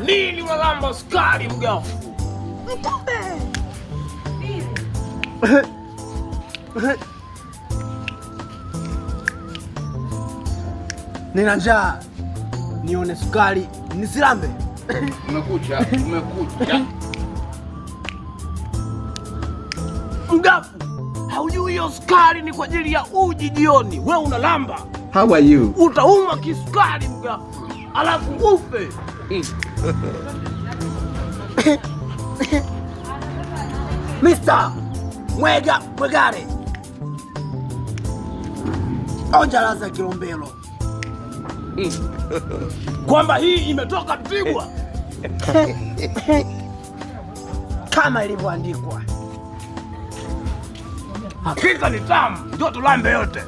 Nini unalamba sukari mgafu? Mkumbe. Nina njaa, nione sukari nisilambe. Umekucha, umekucha. Mgafu, haujui hiyo sukari ni kwa ajili ya uji jioni. We unalamba. How are you? Utauma kisukari mgafu, alafu ufe. Mr. Mwega Mwegare, onja ladha Kilombero. Kwamba hii imetoka Mtibwa. Kama ilivyoandikwa. Hakika ni tamu, ndio tulambe yote.